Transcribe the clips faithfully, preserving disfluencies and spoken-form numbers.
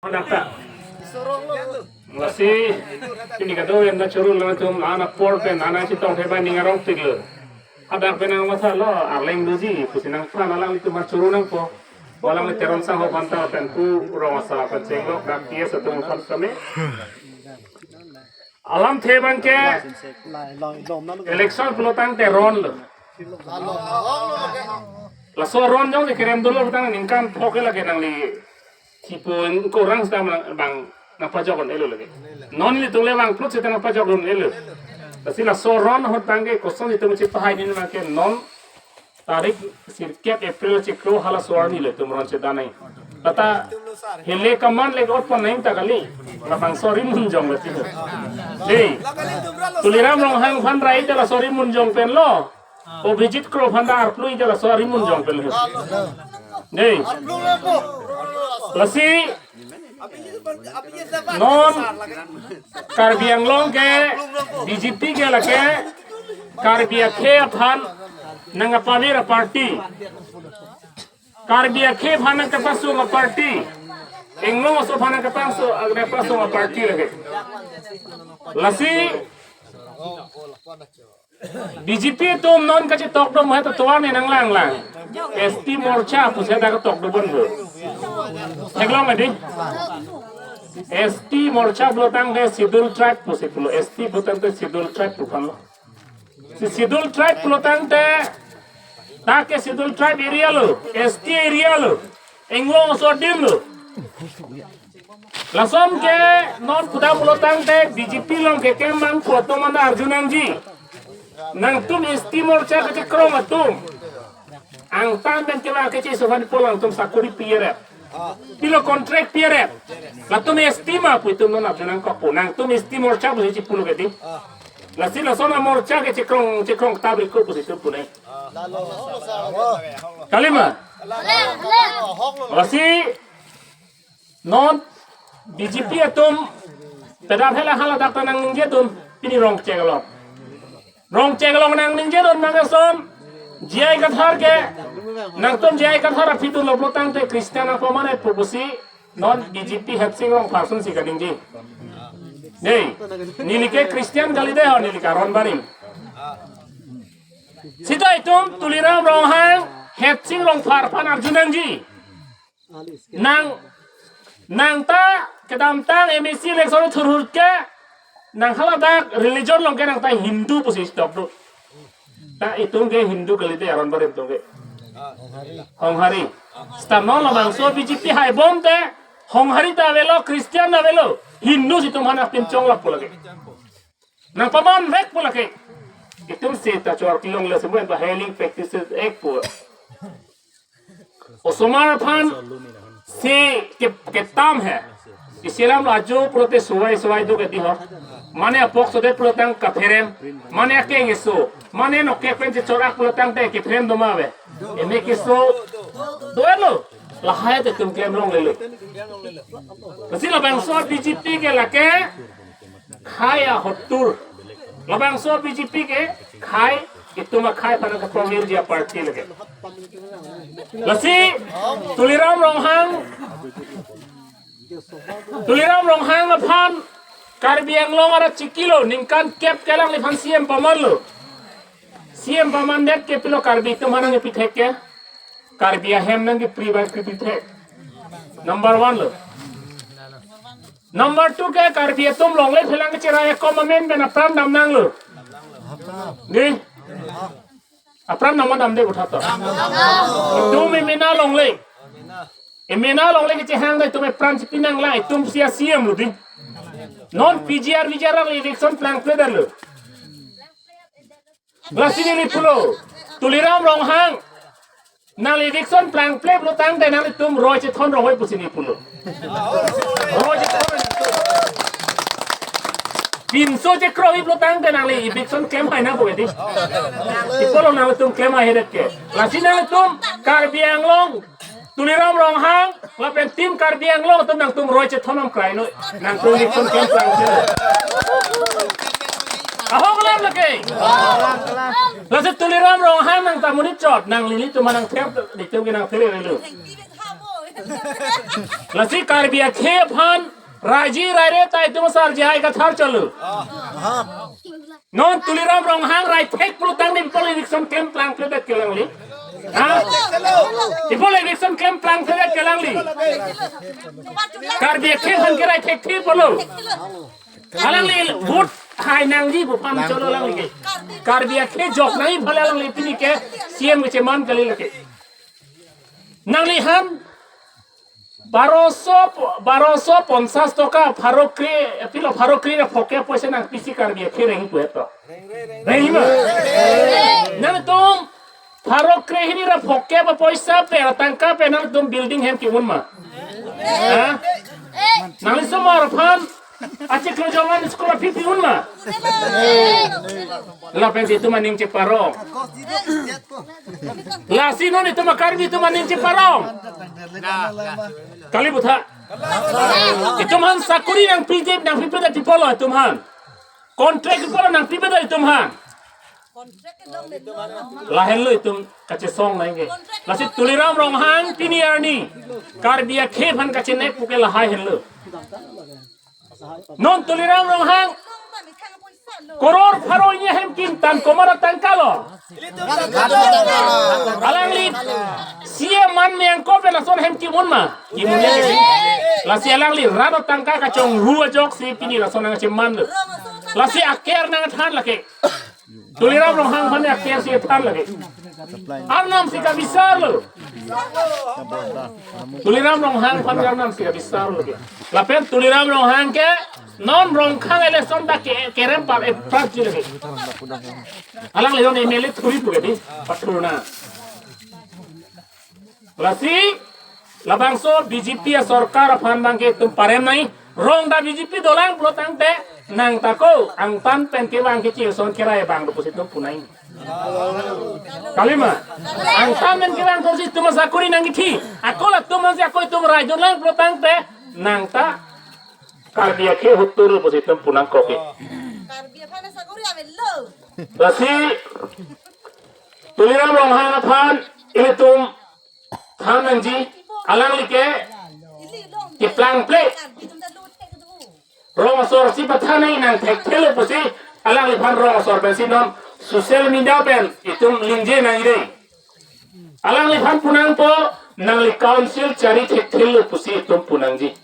Hadak ta. Lasi, pini kado enda choro lang tum ana por pen ana chetong theba ning arong tik lo. Hadak pen nang masa lo, arleng doji, pusi nangphan alanglitum choro nangpo. Alanglitum Teron Sangho aphan ta pen pu rong asar pen chenglok dak T S atum aphan kami. Alamthe abang ke election pulo tangte ron lo. Laso ron jongsi kerem dolo tang ningkan phok ke lake nangli. Tipo ko rang seta bang nangpajok un-elo lake. Non nelitum le bang plut seta nangpajok un-elo. Lasi laso ron ahut abang ke kosonsi itum chepahai ni abang ke non tarik sirkep April chiklo halaso arni le itum ron chedan nang. Lata hele kaman le ot pon nang ta kali. Labangso ari munjong le tilo. Dei. Tuliram Ronghang aphan rai ta laso ari munjong pen lo. Abhijit Kro aphan ta arplu ta laso ari munjong pen lo. Dei. Lasi non Karbi Anglong ke B J P ke lake Karbi akhei aphan nangkapavir aparty. Karbi akhei aphan nangkapasung aparty. Inglong aso aphan nangkapasung, nangkapasung aparty lake. Lasi B J P atum non kachetok do mo heta tovar ne nanglang lang. S T Morcha pusi dak tok do bon ho. Theklong adi. S T Morcha pulo tangte Schedule Tribe pusi pulo. S T pulo tangte Schedule Tribe pu aphan lo. Si Schedule Tribe pulo tangte dak ke Schedule Tribe area lo, S T area lo, Inglong aso adim lo. Lason ke non kuda pulo tangte B J P along keklem abang atum anta arju nangji. Nangtum S T Morcha kachekrong atum. Angtan pen kevang keche aso aphan pulo nangtum sakori P R F. Pilo contract P R F. Latum S T ma pu itum non arju nangkokpo. Nangtum S T Morcha pusi chipulo ke dei. Lasi lason a-Morcha ke chekrong, chekrong tabrik ko pusi itum pu nang. Kalima. Lasi non B J P atum pedap hela haladak ta nangningje dun pini Rongchek along. Rongchek along nangningje dun nang ason J I Kathar ke nangtum J I Kathar aphi dunlo pulo tangte Christian apaman ai pu pusi non B J P Hetsing Rongphar ason si kaningje. Dei, neli ke Christian kali dei ho neli ke aron barim. Seta itum Tuliram Ronghang Hetsing Rongphar aphan arju nangji. Nang, nang ta kedamtang M A C election thurhut ke nang haladak religion along ke nang ta Hindu pusi stop do. Ta itum ke Hindu kali dei aron barim atum ke. Honghari. Seta non labangso B J P haibom te Honghari ta avelo, Christian ta avelo, Hindu si itum aphan nangpinchong lap pu lake. Nangpaman vek pu lake. Itum seta chor kelong le semuanya ba healing practices ek pu. Osomar aphan si ke, ketam he. Isi alam lo ajo pulote suwai suwai do ke dei ho. Mane apok sodet pulo tang kapherem. Mane akeng keso. Mane nok ke pen chechor ak pulo tangte kepherem do ma ave. Eme keso. Do-et lo. Lahai te itum klem longlelo. Lasi labangso B J P ke lake khei ahotur. Labangso B J P ke khei, itum akhei aphan nangkapavirji aparty lake. Lasi Tuliram Ronghang, Tuliram Ronghang aphan Karbi Anglong arat chikilo ningkan kep ke alangliphan C M pamanlo. C M pamandet ke pilo Karbi atum aphan nangkepithek ke. Karbi ahem nangkepri abang kepithek. Number one lo. Number two ke Karbi atum longle phelang kecherai akom amen pen apran dam nanglo. Dei. Apran dam damde puthot to. Itum emena longle. Emena longle kechehang ta itum epran chipi nanglang itum sia C M lo dei. Non P G R V G R along election plangple detlo. Lasi neli pulo, Tuliram Ronghang, nang election plangple pulo tangte nanglitum roi chethon roi pusi neli pulo. Roi chethon. Pinso chekroi pulo tangte nangli election klem hai nangpo ke dei. Ipolo nangtum klem hai hedet ke. Lasi nangtum Karbi Anglong Tuliram Ronghang lapen Team Karbi Anglong atum nangtum roi chethon nang krai noi. Nangtum election klem plang si. Ahok lam lake. Lasi Tuliram Ronghang nang ta monit chot, nang lili atum nangther, nelitum ke nangther lelo. Lasi Karbi akhei aphan raji raire ta itum asar jai kathar chalo. Non Tuliram Ronghang rai thek pulotangte people eviction klem plangpledet ke alangli. Ha? People eviction klem plangpledet ke alangli. Karbi akhei aphan ke rai thekthe pulo. Alangli vote hai nangji pu aphan chalo alangli ke. Karbi akhei jok nangji pu alangli pini ke C M kecheman kali lake. Nanglihan baroso, baroso ponchas toka pharo kre, pilo pharo kre ra phokke poisa nangpisi Karbi akhei reng pu eto. Reng ma? Nangtum pharo kre hini ra phokke ba poisa pe ra tangka pe nangtum building hem ki-un ma? Ha? Nangli osomar aphan achiklo jongman school aphi pi-un ma? Lapen si itum aning cheparong. Lasi non itum a-Karbi itum aning cheparong. Kali butha. Itum aphan sakori nangpiji nangpipedet ti pulo itum aphan. Contract ti pulo nangpipedet itum aphan. Lahenlo itum kachesong nangke. Lasi Tuliram Ronghang pini arni Karbi akhei aphan kachenek puke lahai henlo. Non Tuliram Ronghang koror pharo hini hem kim tan komat atangka lo. Alangli C M man mengko pen lason hem kim-un ma? Kim-un ya. Lasi alangli rat atangka kachonghu ajoksi pini lason nangcheman lo. Lasi aker nangthan lake. Tuliram Ronghang aphan aker si than lake. Arnam si kabisar lo. Tuliram Ronghang aphan arnam si kabisar lo. Lapen Tuliram Ronghang ke non Rongkhang election ta ke kerem par eprat ji lake. Alangli non M L A thuri pu ke di patruna. Lasi labangso B J P asorkar aphan abangke itum parem nai, rong ta B J P dolang pulotangte nang ta ko angtan pen kevang kechirson kerai abang do pusi itum pu nai. Kali ma? Angtan pen kevang kosi itum asakori nangkithi. Ako latum ansi ako itum rai dolang pulotangte nang ta Karbi akhei hutur pusi itum pu nangkok ke. Karbi aphan sakori avelo. Lasi Tuliram Ronghang aphan ilitum than nangji, alangli ke keplang ple. Rong asor si pathan nangji nang thekthelo pusi alangliphan rong asor pensi non social media pen itum lingje nangji dei. Alangliphan pu nangpo nangli council chari thekthelo pusi itum pu nangji.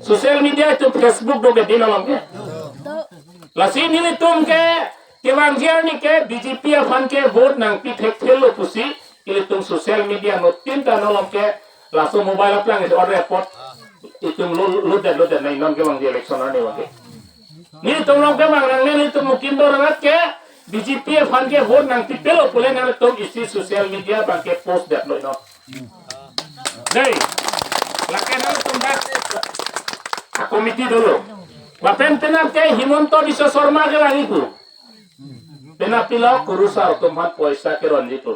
Social media itum Facebook do ke din along ke. Lasi nelitum ke kevangji arni ke B J P aphan ke vote nangpi thekthelo pusi ilitum social media notin ta nolong ke laso mobile aplang isi order pot itum lo lo dan lo dan nai non kevangji election arni abangke. Nelitum along kevang nangne nelitum mukim do rangat ke B J P aphan ke vote nangpipelo pule nangtum isi social media abangke post det lo non. Dei. Lake nangtum dak a-committee dolo. Lapen penap ke Himanta Biswa Sarma ke lagi pu. Penap pilo kurusar atum aphan poisa keronji pu.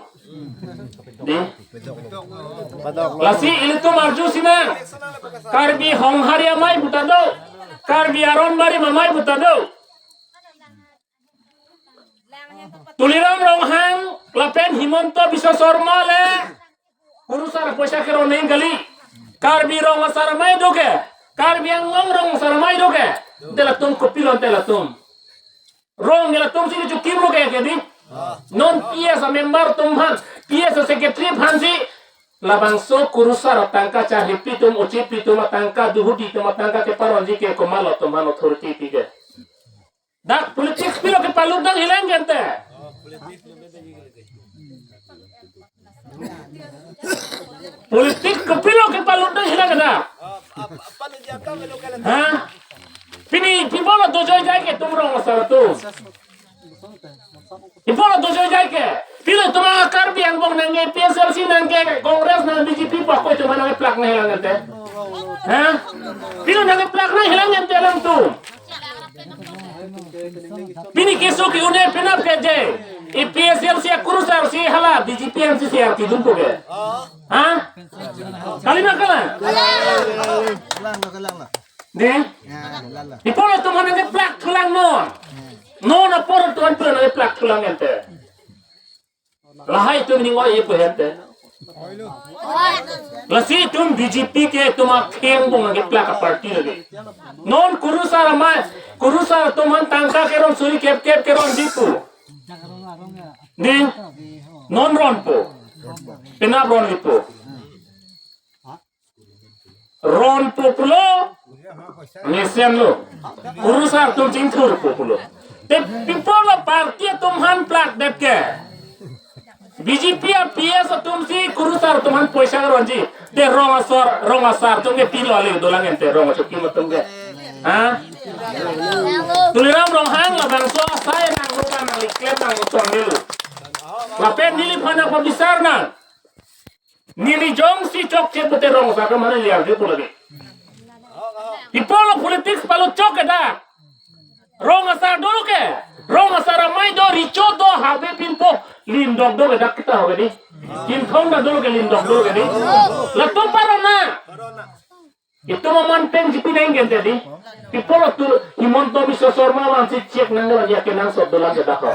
Di. Lasi ilitum arju sinang. Karbi Honghari amei puta do. Karbi Aronbari amei puta do. Tuliram Ronghang lapen Himanta Biswa Sarma le kurusar poisa keron neng kali. Karbi rong asar amei do ke. Karbi Anglong rong asar amei do ke. Te latum kopilo te latum. Rong ke latum si chukim ro ke ke di. Non P S a-member atum aphan, P S a-secretary aphan si labangso kurusar atangka charhipi atum, uchipi atum atangka, duhudi atum atangka keparonji ke komatlo atum aphan authority pi ke. Dak politics pilo kepalut dang hilang gente. Politics kopilo kepalut dang hilang dak. Ha? Pini pi pulo dojoi jai ke itum rong asar atum. Pi pulo dojoi jai ke. Pilo itum a-Karbi angbong nangke A P H L C nangke Congress nang B J P pakoi itum nangplak nang hilang gente. Ha? Pilo nangplak nang hilang gente alangtum. Pini keso ke-un-e penap ke je. A P H L C akurusar si hala B J P M C C R kidun po ke. Ha? Kali ma kali? Lang, lang, lang, lang. Dei? Ya, lang, lang. Pi pulo itum nangplak thulang non. Non apor itum nangplak thulang gente. Lahai itum ning oi ipu gente. Lasi itum B J P ke itum akheng bong lagi plak a-party lagi. Non kurusar amei, kurusar atum aphan tangka kerong suri kepkep kerongji pu. Dei, non ronpo. Penap ronpo. Ronpo pulo, mesenlo. Kurusar atum chingthurpo pulo. Te pi apotlo party atum aphan plakdet ke? B J P a-P S atumsi kurusar atum aphan poisa ronji. Te rong asor, rong asar atum ke pilo ale dolang ente rong achokim atum ke. Ha? Tuliram Ronghang labangso asai nanglo kan nangli klem nanglo tonmelo. Lapen neliphan nangpabisar nang. Neli jongsi chokche pute rong asar ke mane liar de pu lagi. Pi apotlo politics palo chok ke dak. Rong asar dolo ke. Rong asar amei do, recho do, habe pinpo. Lindok do ke dak kita ho ke dei. Kinthong dak dolo ke, lindok dolo ke dei. Latum parona. Itum aman pen jipi nang gente dei. Pi apotlo tu Himanta Biswa Sarma vangsi check nang la ya kenangsot dolang ke dak ho.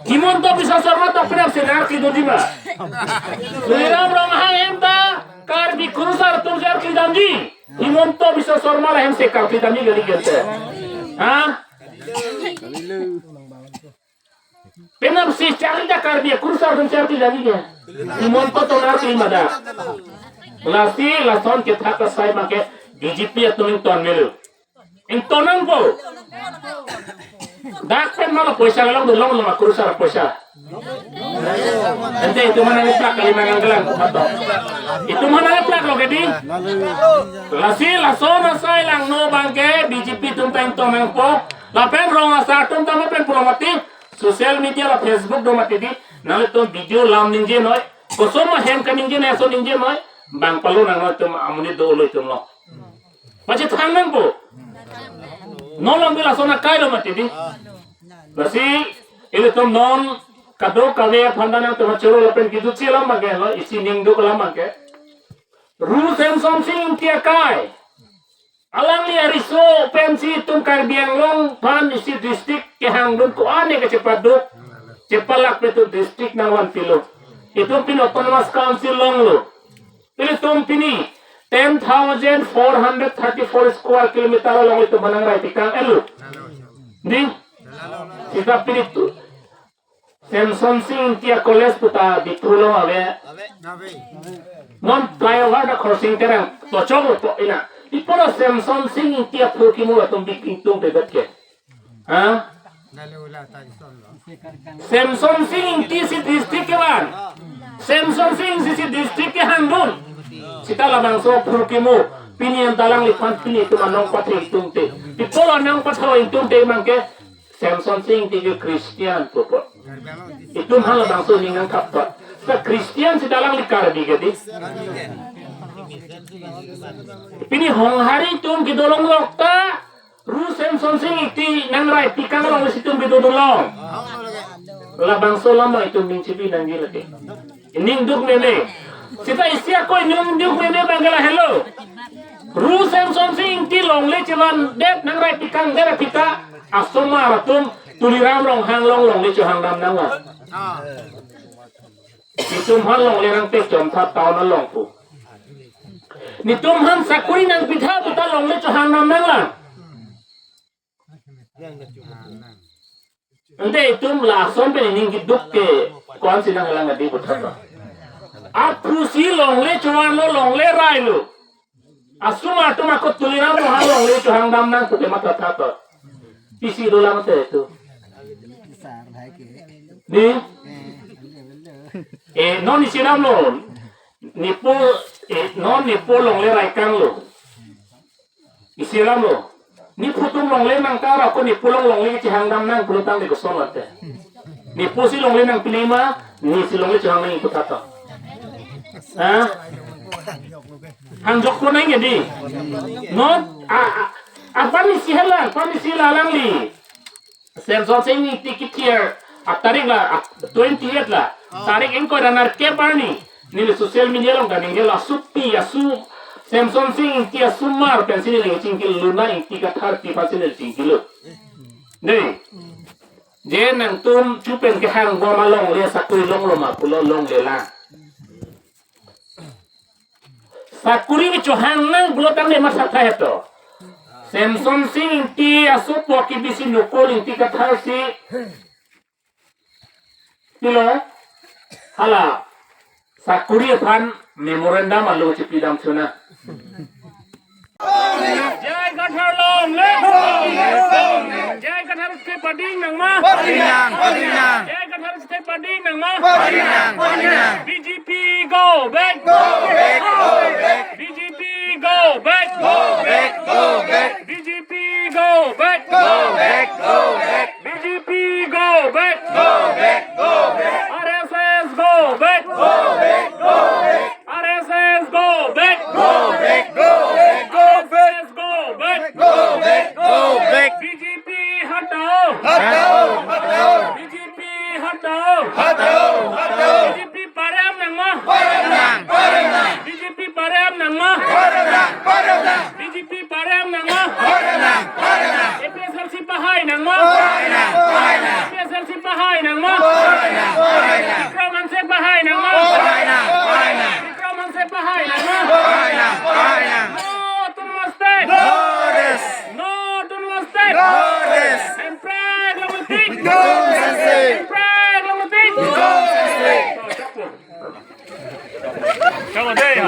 Himanta Biswa Sarma ta penap senar ki dodi ma. Tuliram Ronghang hem ta Karbi kurusar atum senar ki damji. Himanta Biswa Sarma la hem se Karbi damji kali gente. Ha? Penap si charli ta Karbi kurusar atum charli lagi ke. Himanta tonar ke mada. Lasi lason kethak asai abang ke B J P atum ingtonmelo. Ington nangpo. Dak pen mala poisa kelong dolo, long kurusar poisa. Ente itum aphan nangplak kali manang kelang atum. Itum aphan nangplaklo ke dei. Lasi lason asai langno abang ke B J P atum ta ington nangpo. Lapen rong asar atum ta ma pen pulo mati. Social media la Facebook do mati dei, nanglitum video lam ningje noi, koson ma hem kaningje noi, ason ningje noi, bang palo nanglitum amonit dolo itum lo. Pachethang nangpo. Non lang bila sona kailo mati dei. Lasi ilitum non kadokave aphan ta nangtum choro lapen kejutji alam abang ke lo, isi ning duk alam abang ke. Ru Semsonsing Ingti akai. Alangli ariso pensi itum Karbi Anglong aphan isi district kehangdun ko-an ke chepaduk, chepalak pen itum district nangvanpilo. Itum pini autonomous council longlo. Ilitum pini ten thousand four hundred thirty-four square kilometer along itum aphan nangrai tikang elo. Dei? Sita pini tu Semsonsing Ingti a-college puta Diphu along ave. Non flyover ta Khorsing Terang tochok lo po ina. Pi apotlo Semsonsing Ingti aphurkimo atum bik ingtungte det ke. Ha? Semsonsing Ingti si district kevan. Semsonsing Ingti si district kehangdun. Sita labangso aphurkimo. Pini an ta alangliphan pini itum anong pathe ingtungte. Pi apotlo anong pathe ingtungte abang ke. Semsonsing Ingti ke Christian pupo. Itum hala bangso ning nangkap to. Sa Christian sita alangli Karbi ke dei. Pini Honghari atum kedo longlok ta, Ru Semsonsing Ingti nangrai tikang along si itum kedo dolong. Labangso alam itum ning chipi nangji lake. Ning duk meme. Sita isi ako ning duk meme abang ke lahelo. Ru Semsonsing Ingti longle chevandet nangrai tikangdet aphi ta asomar atum Tuliram Ronghang along longle chohangdam nangvang. Itum aphan longle nangpechomtha town along pu. Netum aphan sakuri nangpitha puta longle chohangdam nanglang. Ante itum lason pen ning keduk ke ko-ansi nanglang adi puthot. Aphusi longle chovan lo, longle rai lo. Asomar atum ako Tuliram Ronghang longle chohangdam nang puke matha thot. Pisi dolang te itum. Dei? Eh, non isi alam lo. Nepo, eh, non nepo longle rai kang lo. Isi alam lo. Nephu atum longle nangkara ko nepo along longle chohangdam nang pulo tangte koson ante. Neposi longle nangpilema, nesi longle chohang nang iputhato. Ha? Hangjok ko nang ya dei. Non, a, a, apa ni si hala, apa ni si la alangli. Semsonsing Ingti kethir atarik la, ah, twenty-eight la. Tarik ingkoi ra nerkep arni. Neli social media along kaningje la supi asu Semsonsing Ingti asomar pensi neli chingkilo, Luna Ingti Kathar pi pensi neli chingkilo. Dei. Je nangtum chupen kehang bom alongle sakuri longlo ma pulo, longle la. Sakuri chohang nang pulo tangte ma satha heto. Semson Sing Ingti asopo ke bisi nokol Ingti Kathar si pilo hala sakuri aphan memorandum alo chipidam chuna. J I Kathar long live! J I Kathar stay pading nangma! Pading nang, pading nang. J I Kathar stay pading nangma! Pading nang, pading nang. B J P go back! Go back, go back. B J P go back! Go back, go back. B J P go back! Go back, go back. B J P go back! Go back, go back. R S S go back! Go back, go back. R S S go back! Go back, go back, go back. R S S go back! Go back, go back. B J P hatao! Hatao, hatao. B J P hatao! Hatao, hatao. B J P parem nangma! Parem nang, parem nang. B J P parem nangma! Parem nang, parem nang. B J P parem nangma! Parem nang, parem nang. A P H L C pahai nangma! Pahai nang, pahai nang. A P H L C pahai nangma! Pahai nang, pahai nang. Tikro Hanse pahai nangma! Pahai nang, pahai nang. Tikro Hanse pahai nangma! Pahai nang, pahai nang. No Autonomous State! No Rest! No Autonomous State! No rest! Hemprek longletik! Dong Sensei! Hemprek longletik! Dong Sensei! Kamu deh ya.